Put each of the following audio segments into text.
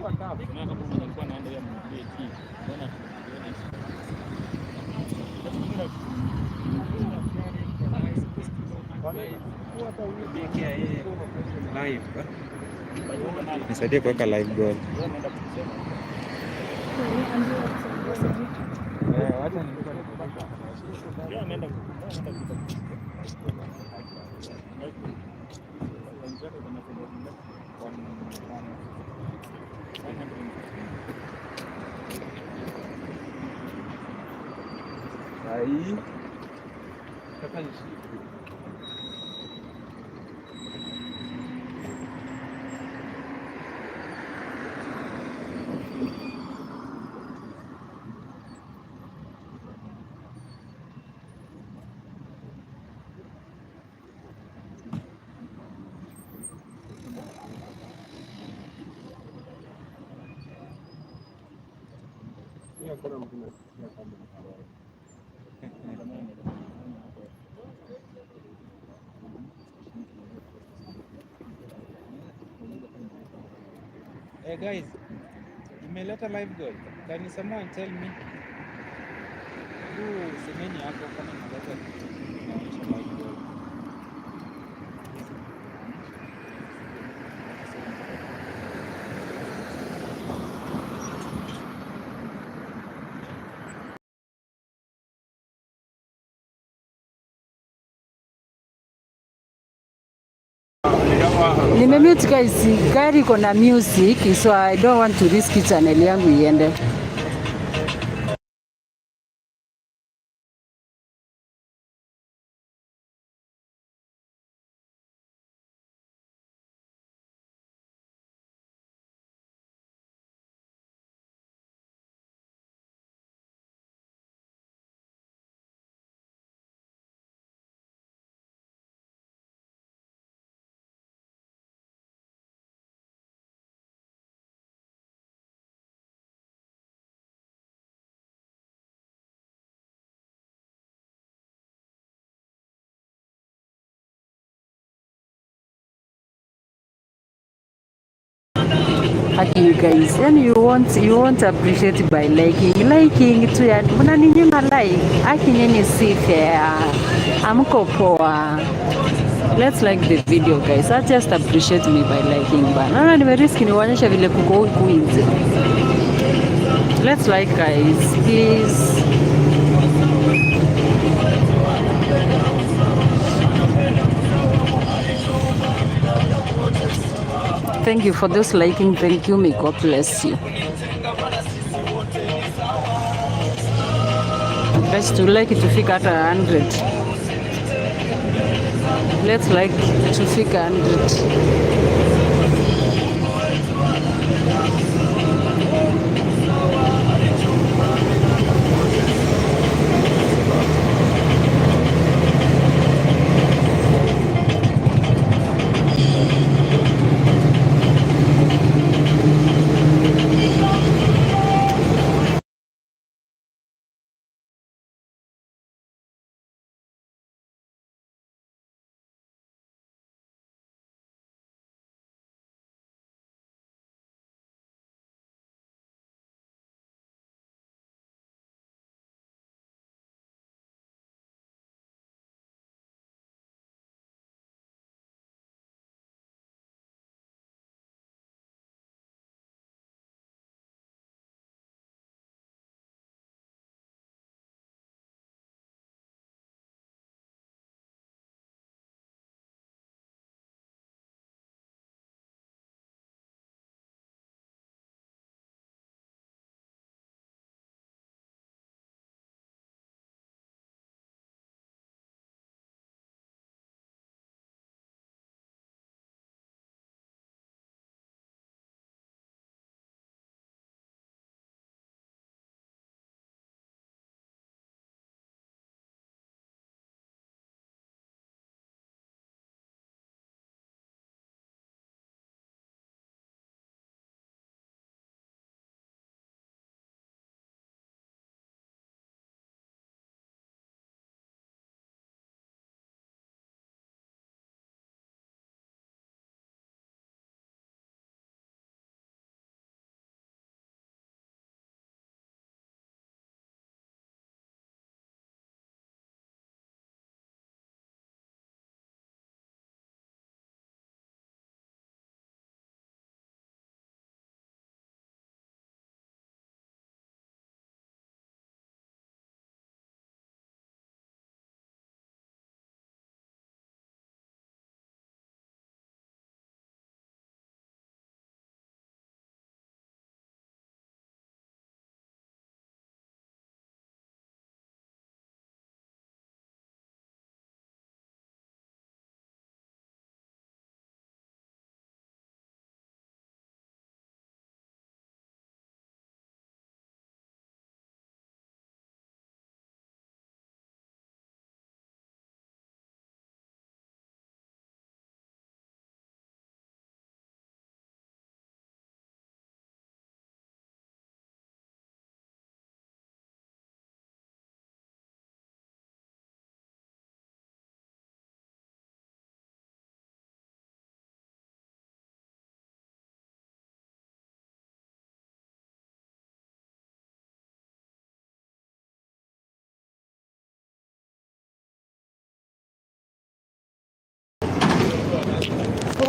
Unaona kama mwenye alikuwa anaenda yeye amemwambia eti mbona Live. Nisaidie kuweka live goal. Eh, wacha nilikuwa yeye ameenda Aí. Hey guys, imeleta live goal. Can someone tell me? Huu semeni hapo kama imeleta inaonyesha live goal. Nimemute guys, gari iko na music, so I don't want to risk channel yangu iende. Haki you guys, yani you won't appreciate by liking tu ya mnaninyima like. Haki nyinyi si fair. Amko poa. Let's like the video, guys. I just appreciate me by liking bana. Naona nimerisk niwaonyesha vile kuko huku nje. Let's like, guys, please. Thank you for those liking. Thank you. May God bless you. Guys, to like tufika hata 100. Let's like tufika 100.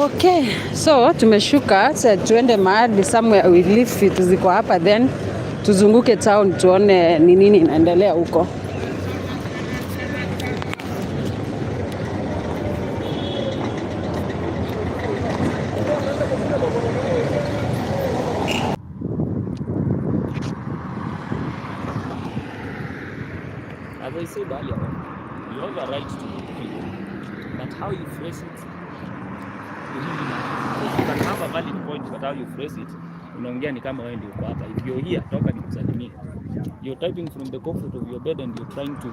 Okay, so tumeshuka sasa, tuende mahali somewhere we leave vitu ziko hapa, then tuzunguke town tuone ni nini inaendelea huko. As I said earlier, you have a right to be free, but how you phrase it really matters. You can have a valid point, but how you phrase it, unaongea ni kama wewe ndio uko hapa. If you're here, toka nikusalimie. You're typing from the comfort of your bed and you're trying to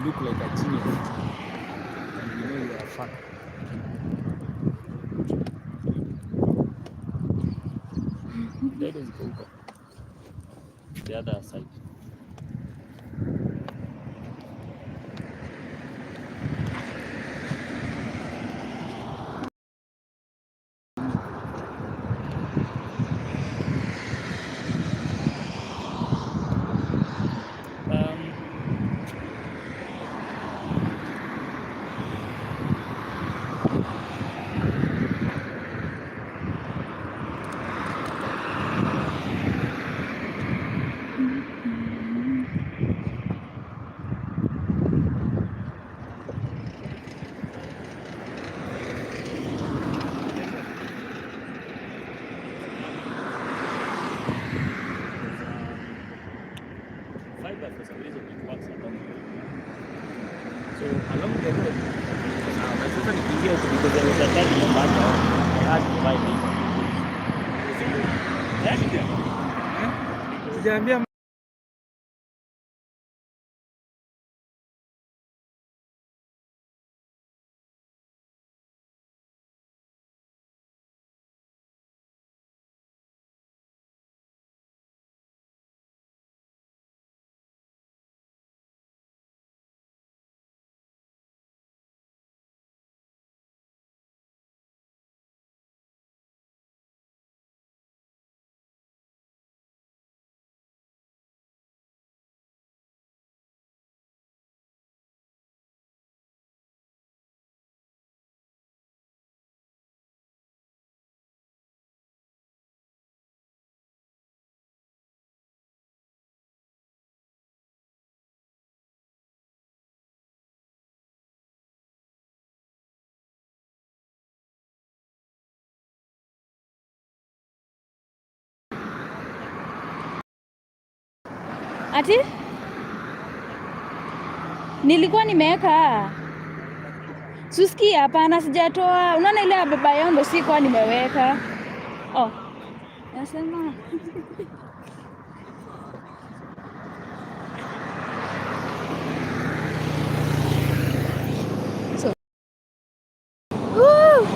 look like a genius. And you know you are a fuck. Ndege ziko huko. The other side. Um, Fiber for some reason it works along the road. So along the road, but sasa nikiingia huku because there was a time in Mombasa, I had to buy data. Sijaambia. Ati nilikuwa nimeweka suski? Hapana, sijatoa. Unaona ile ya baba yao ndo sikuwa nimeweka. Oh, nasema. So, woo!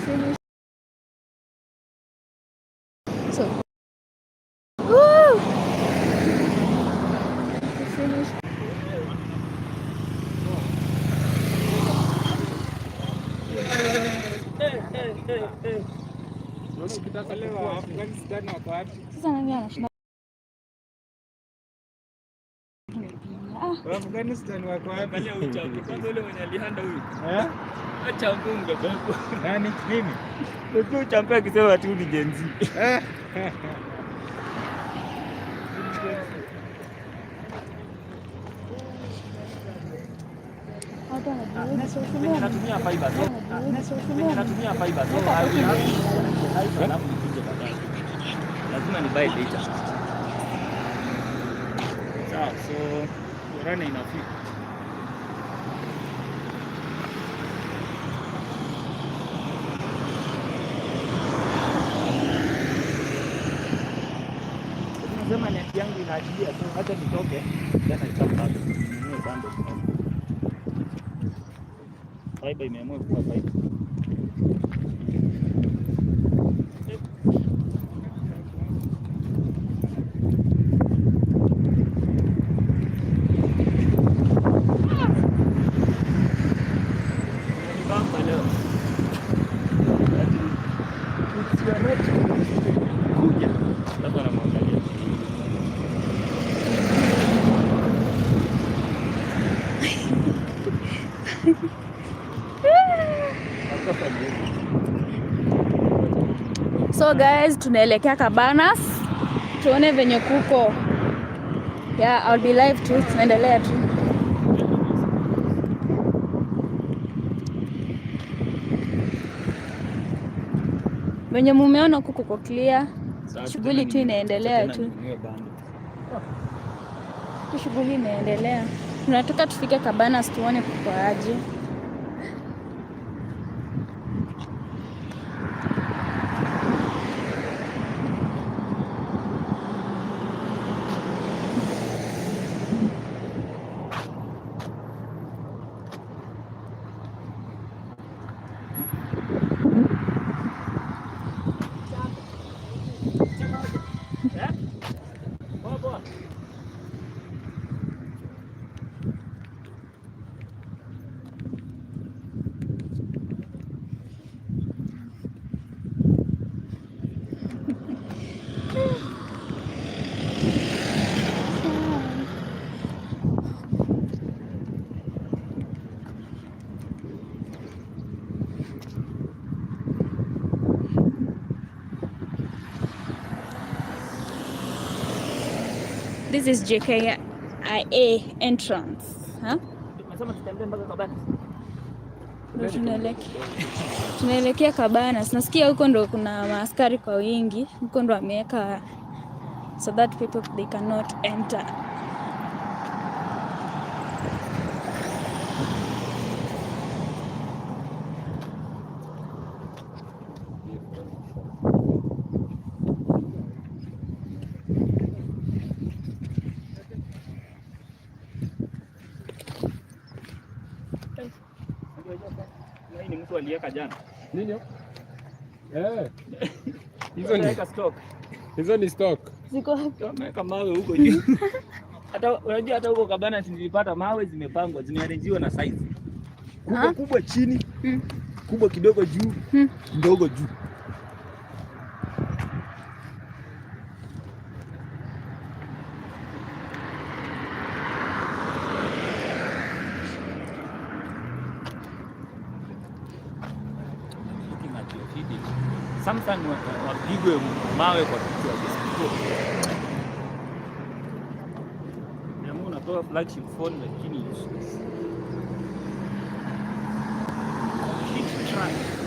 Finish. So, woo! Finish. Wale wa Afghanistan wako wapi? Sasa nani anashinda kunipiga? Ah, Wa Afghanistan wako wapi? Angalia uchafu. Kwanza ule mwenye alihanda huyu. Eh? Acha mpunga baba. Nani? Mimi? Unajua uchampe akisema tu ni Gen Z. Eh. Watu wanajiuliza. Penye natumia fiber so penye natumia fiber, so I will have to fiber alafu nikuje baadaye. Lazima ni buy data. Sawa, so run inafika. Nasema net yangu inaachilia, so acha nitoke then I come back ninunue bundle. Fiber imeamua kuwa fiber. Imenibamba leo. Ati, "It's your right to be kuja." Alafu anamwangalia. So guys, tunaelekea Cabanas tuone venye kuko. Yeah, I'll be live too. Tunaendelea tu. Venye mumeona huku kuko clear. Sasa Shughuli tena tu inaendelea tena tu. ninunue bando. Tu shughuli inaendelea. Tunataka tufike Cabanas tuone kuko aje. Eh? Poa poa. This is JKIA entrance. Huh? Tumesema tutembee mpaka Cabanas. Ndo tunaelekea Cabanas. Nasikia huko ndo kuna maaskari kwa wingi, huko ndo wameweka so that people they cannot enter. Na hii ni mtu aliweka jana. Nini hiyo? Eh. Hizo ni Ameweka stock. hizo ni stock. Ziko wapi? Ameweka mawe huko juu. Hata unajua hata huko Cabanas nilipata mawe zimepangwa, zimearrangiwa na size. Kubwa Ah. kubwa chini, kubwa kidogo juu, ndogo juu. Looking at your video. Sometimes wapigwe mawe kwa kichwa. These people. Jamaa unapewa flagship phone lakini useless. Complete trash.